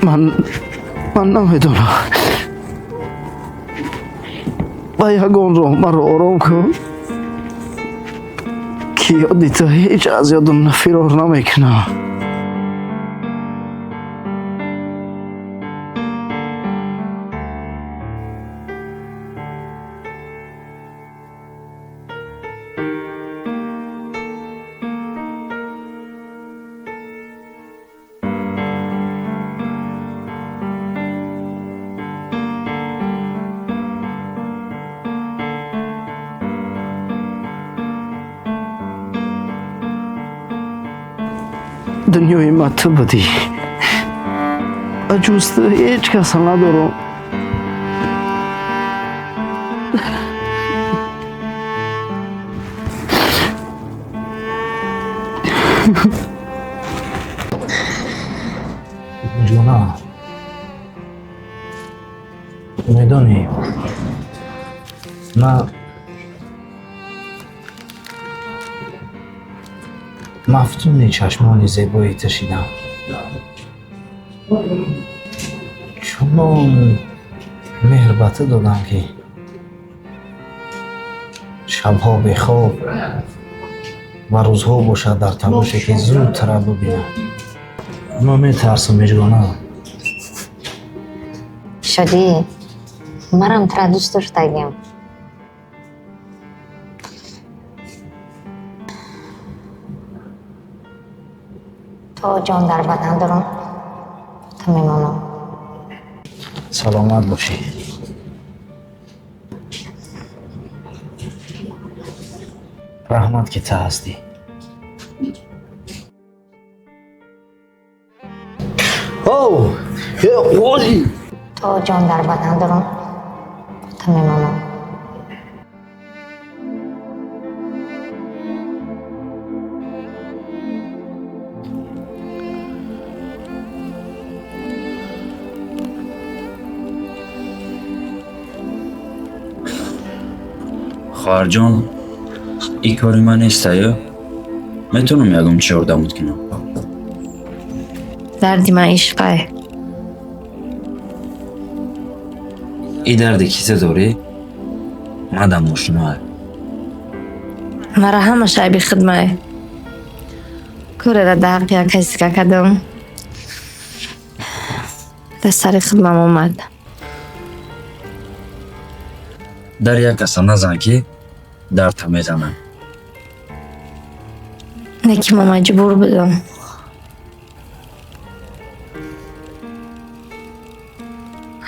Ман намедонам. Ба ягон роҳ маро ором кун, ки ёди ту ҳеҷ аз ёдам фирор намекунам. Дунёи ма ту будӣ ва ҷуз ту ҳеҷ каса надорам. Ҷона, медонӣ, ман мафтуни чашмони зебои ту шидам. Чунон меҳр ба ту додам, ки шабҳо бехоб ва рӯзҳо бошад дар талоше, ки зуд тура бубинам. Ман метарсам, Мижгона. Шодӣ, манам тура дӯст доштагим. То ҷон дар бадан дорам, ту мемонам. Саломат бошӣ. Раҳмат, ки ту ҳастӣ. Оу, ой! То ҷон дар бадан дорам, ту мемонам. Хоҳарҷон, ин кори ман неста, ё? Метавонам ягон чи ёрдамот кунам? Дарди ман ишқай. Ин дарде ки ту дорӣ, мадам ошноай. Мара ҳамаш айби хидмай. Корера дар ҳаққи як касика кардам. Дар сари хидмам омад. Дар як каса назан, ки дарта мезанам. Не ки ман маҷбур будам.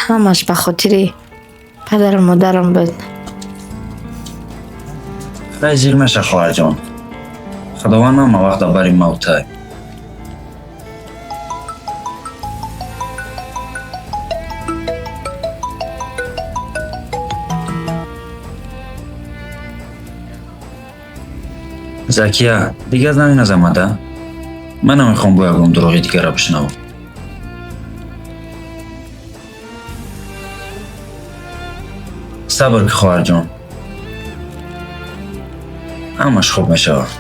Ҳамаш ба хотири падару модарам буд. Хай, зиқ наша, хоҳарҷон. Худованд ҳама вақт дар бари мавтай. Закия, дигар занг назамада? Ман намехоҳам бо ягон дурӯғи дигара бишнавам. Сабр ки, хоҳарҷон, ҳамаш хуб мешавад.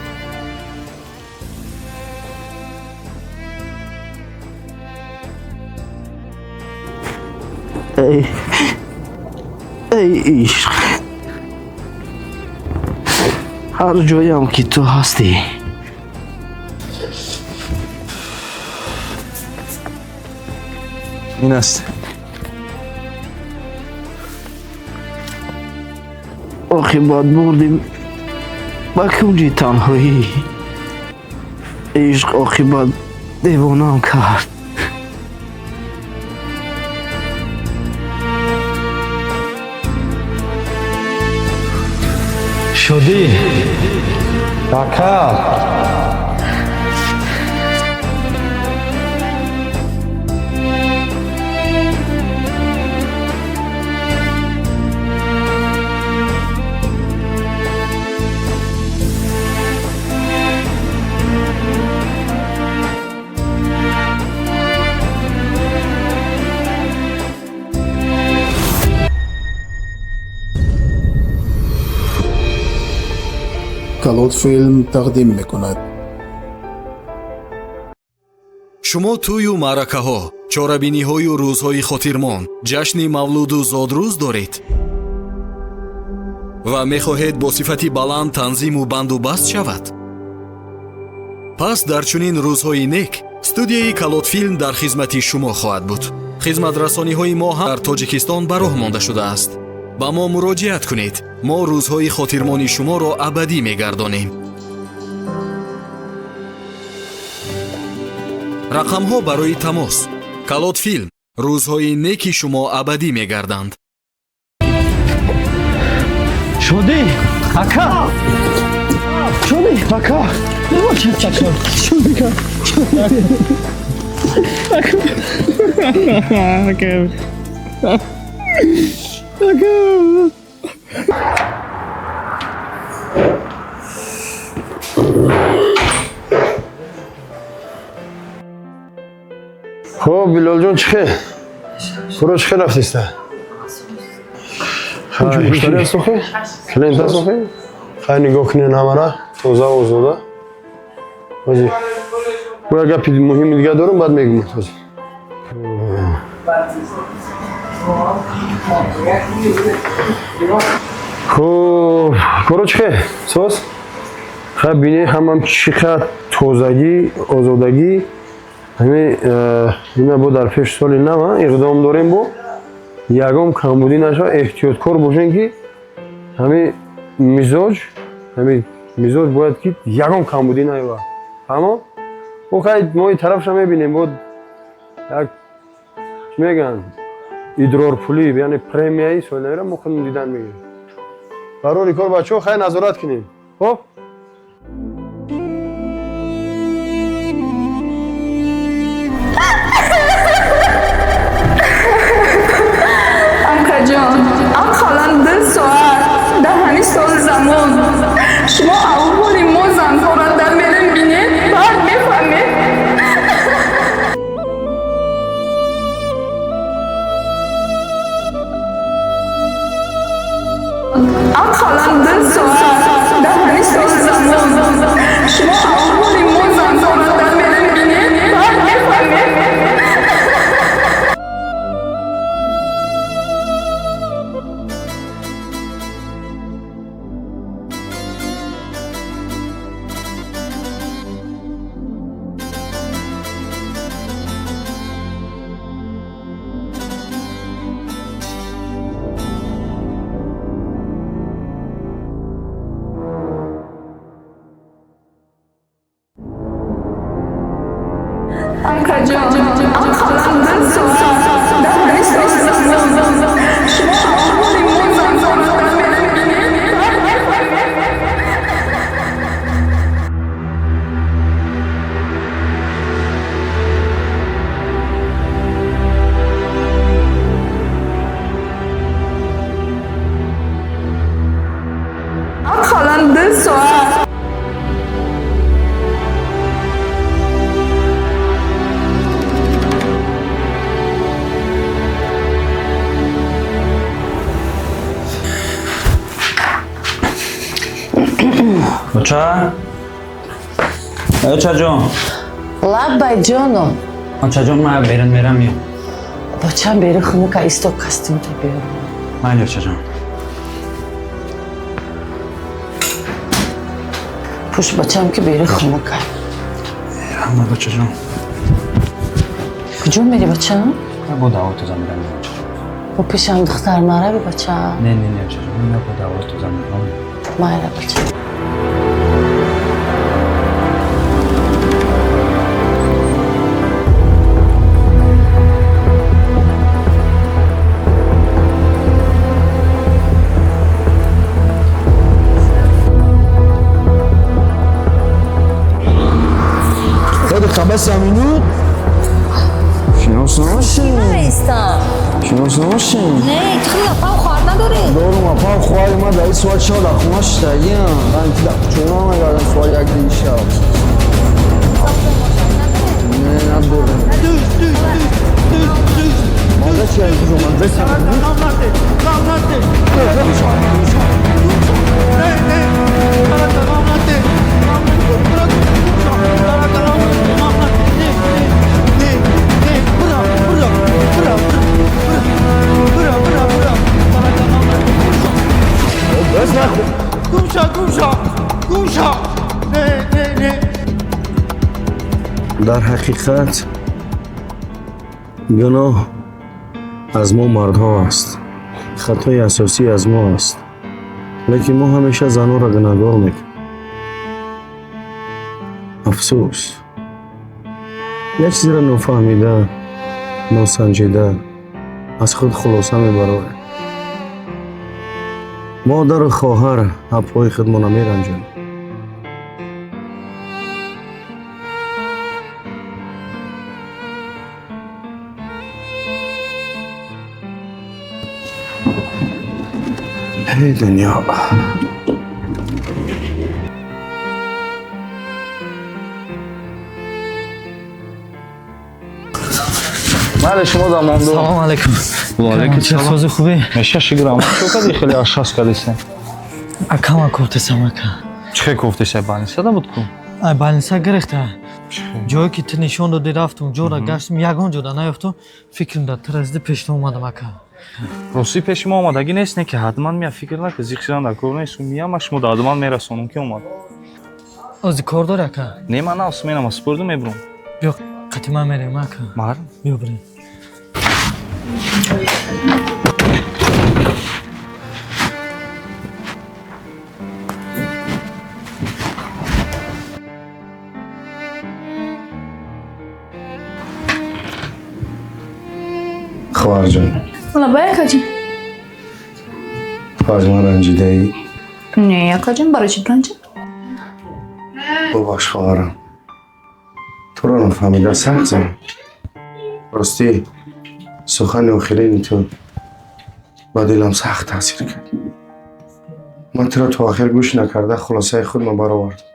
Эй ишқ, ҳар ҷоям ки ту ҳастӣ. Ин аст. Оқибат бурдим ба кунҷи танҳоӣ. Ишқ оқибат девонаам кард. Шодӣ, такал. Калот филм тақдим мекунад. Шумо тӯю маъракаҳо, чорабиниҳою рӯзҳои хотирмон, ҷашни мавлуду зодрӯз доред ва мехоҳед бо сифати баланд танзиму банду баст шавад? Пас дар чунин рӯзҳои нек студияи Калотфилм дар хизмати шумо хоҳад буд. Хизматрасониҳои мо ҳам дар Тоҷикистон ба роҳ монда шудааст. Ба мо муроҷиат кунед. Мо рӯзҳои хотирмони шуморо абадӣ мегардонем. Рақамҳо барои тамос. Калотфилм. Рӯзҳои неки шумо абадӣ мегарданд. Шодӣ, ака! Шодӣ, ака! Ака! Шодӣ, ака! Ака! Ака! Хуб, Билолҷон, чӣ хел? Фуро чӣ хел рафтиста? Муштари ҳаст охи? Клиент ҳаст охи? Хай, нигоҳ кунед, ҳамара тоза, озода. Ҳози бо як гапи муҳими дига дорам, баъд мегӯм. Ҳози хуб, коро чӣ хел? Соз? Хай, бинед, ҳамам чӣ қадр тозагӣ, озодагӣ. Ҳами ина бо дар пеши соли нав иқдом дорем, бо ягон камбудӣ нашава, эҳтиёткор бошем, ки ҳами мизоҷ бояд ки ягон камбудӣ наёбад. Фаҳмо? Мо хай, мо ин тарафша мебинем, бо як чӣ мегӯянд, идрорпулӣ, яъне премияи соли навира мо худмон дидан мегирем. Барори кор, бачаҳо, хай, назорат кунем. Хоб. Акаҷон, ақаллан 2 соат дар ҳамин соли замон шумо аҳволи мо занҳоро дар мерем бинед, баъд мефаҳмед. Ақаллан 2 соат дар ҳамин соли замон шумо аҳволи мо занҳоро дар мерем бинед, баъд мефаҳмед. Акаҷон, ақаллан 2 соат дар ҳамин соли замон шумо аҳволи мо занҳоро дар мерем бинед, баъд мефаҳмед. Ақаллан 2 соат. Оча? Очаҷон. Лаббай, ҷоно. Очаҷон, ман берун мерам, миём. Бачам, берун хунука, исто, костюмта биёр. Майли, очаҷон. Пӯш, бачам, ки берун хунука. Раҳмат, очаҷон. Куҷо мери, бачам? Бо даъво тоза мерам, очаҷон. Бо пешам духтар нарави, бачам. Не, не, не, очаҷон, ман бо даъво тоза мерам. Майла, бачам. Дақиқа, минут. Шинос набошем. Наистам. Шинос набошем. Не, ту хеле апам хоҳар надорӣ? Дорум, апам, хоҳари ман дар ин соат шаб дар хона шиштагиам. Ман ки дар кӯчона мегардам соат 1 шаб. Не, надорем. Маза чи ай куҷо маза Дар ҳақиқат гуноҳ аз мо мардҳо аст, хатои асосӣ аз мо аст, лекин мо ҳамеша занонро гунаҳгор мекунем. Афсӯс, як чизеро нофаҳмида, носанҷида аз худ хулоса мебарорем. Модару хоҳар апҳои худмонро меранҷонем. Эй дунё! Бале, шумо дар мондо. Салом алейкум. Ва алейкум салом. Сози хубе? Меша шиграм. Чо кади хеле ашхас кадисе? Акама кофтесам, ака. Чӣ хел кофтеса? Больница да буд ку? Ай больница гирехта. Ҷое ки ту нишон додӣ рафтум, ҷора гаштум, ягон ҷода наёфтум. Фикрам дар ту расиди пеши ту омадам, ака. Ростӣ пеши мо омадагӣ нест, не ки ҳатман мия, фикр накун, зиқ шидан дар кор нест. Мия, ма шумо дар ҳатман мерасонам ки омад. Ози кор дори, ака? Не, ман навс менам, спорду мебурам. Биё, қати ман мерем, ака. Мар? Биё бирем. Хоҳарҷон. Лабай, акаҷон. Ту аз ман ранҷидаӣ? Не, акаҷон, барои чӣ ранҷам? Бубахш, хоҳарам, туро нафаҳмида сахт задам. Ростӣ, сухани охирини ту ба дилам сахт таъсир кард. Ман туро то охир гӯш накарда хулосаи худро баровардам.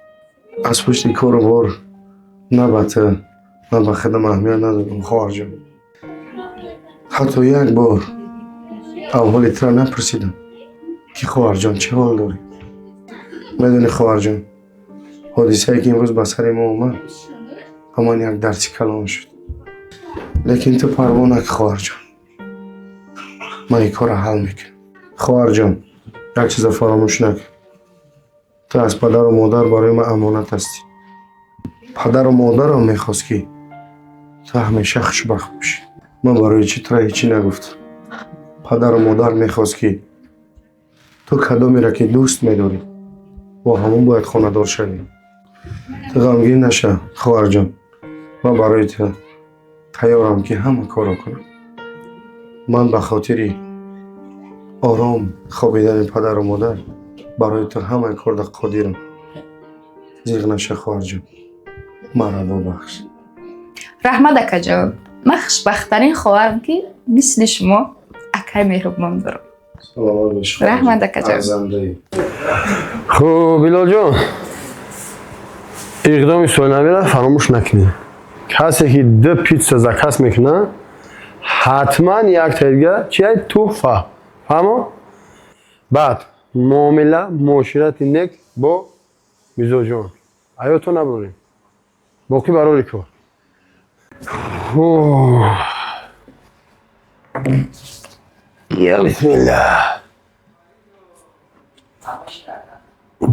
Аз пушти кору бор на ба ту, на ба худам аҳамият надодам, хоҳарҷон. Ҳатто як бор аввали туро напурсидам ки хоҳарҷон, чӣ ҳол дорӣ? Медонӣ, хоҳарҷон, ҳодисае ки имрӯз ба сари мо омад, ба ман як дарси калон шуд. Лекин ту парво накун, хоҳарҷон, ман ин корро ҳал мекунам. Хоҳарҷон, як чизро фаромӯш накун: ту аз падару модар барои ман амонат ҳастӣ. Падару модарам мехост, ки ту ҳамеша хушбахт бошӣ. Ман барои чӣ туро ҳечӣ нагуфтам? Падару модар мехост, ки ту кадомеро ки дӯст медорӣ, бо ҳамон бояд хонадор шавӣ. Ту ғамгин наша, хоҳарҷон, ман барои ту тайёрам, ки ҳама корро кунам. Ман ба хотири ором хобидани падару модар барои ту ҳамаи корда қодирам. Зиғ наша, хоҳарҷон, маро бубахш. Раҳмат, акаҷон. Ман хушбахттарин хоҳарам, ки мисли шумо акаи меҳрубон дорам. Саломат бошӣ. Раҳмат, акаҷон. Арзандаӣ. Хуб, Билолҷон, иқдоми соҳилнавиро фаромӯш накунед. Касе ки ду питса заказ мекунад, ҳатман як таига чия туҳфа. Фаҳмо? Баъд муомила, муоширати нек бо мизоҷон. Аёто набурем. Боқӣ барори кор. Я бисмиллаҳ.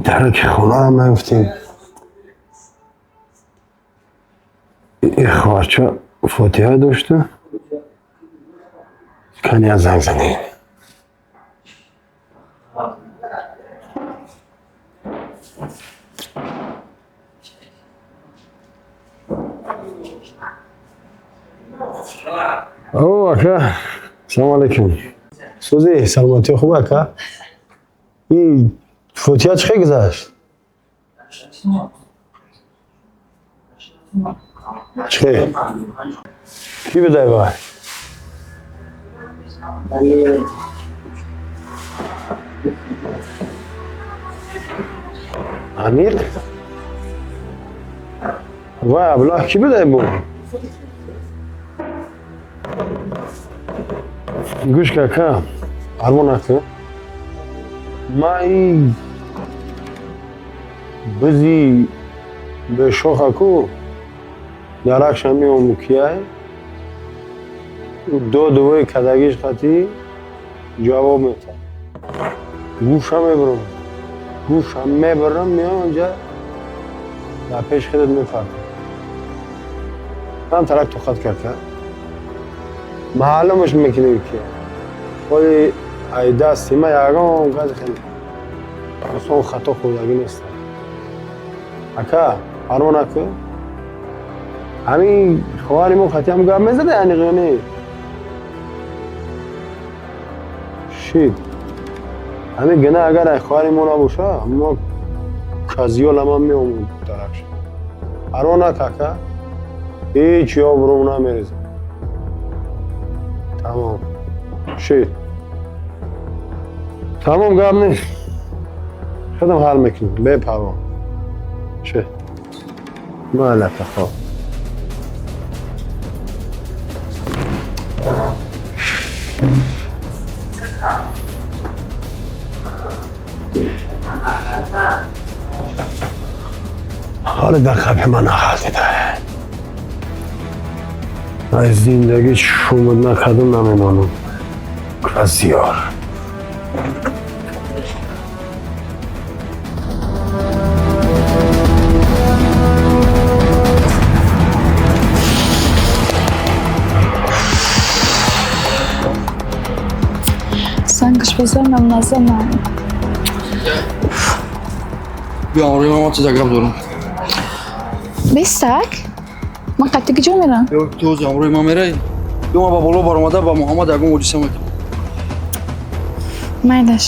Дарки хонаам наёфтем. Ин хоҳарча фотиҳа дошту. Кани занг занем. О, ака, салому алейкум. Сӯзи, саломатӣ хуб, ака? Ин фотиҳа чӣ хел гузашт? Чӣ хел? Кӣ будай вай? Амир? Вай аблаҳ кӣ будай бо? Гӯш кун, ака, парво накун. Ман ин бизи бешоха ку дарахша меому, кияй додувои кадагиш қатӣ ҷавоб метаҳад. Гӯша мебурам, гӯша мебарам, меоям инҷа, дар пеши худат мепартам. Ман тарак тоқат кард, маълумаш мекунем ки оли ай дасти ма ягон гази хеле осон хато хӯрдагӣ нест. Ака, парво накун. Ҳамин хоҳари мо хатиам гап мезада, яъне не шид. Ҳамин гина агар ай хоҳари мо набоша, мо казиёла ман меомуд даракш. Парво нак, ака, ҳеҷ обрӯм намерезам. Тамом шид, тамом, гап нест, худам ҳал мекунем, бепарво шид. Малака хоб. ҳоле дар қабҳи ман нағалтида, аз зиндагӣ шумуд накардам, намемонам. Казиёр. Сангаш бизанам, назанам? Биё, ҳамроҳи ман, чиза гап дорам. Бестак, ман қатъи куҷо мерам? Ту ҳозир ҳамроҳи ман мераи, ё ман ба боло баромада ба Муҳаммад ягон ҳодиса мекунам. Майлаш.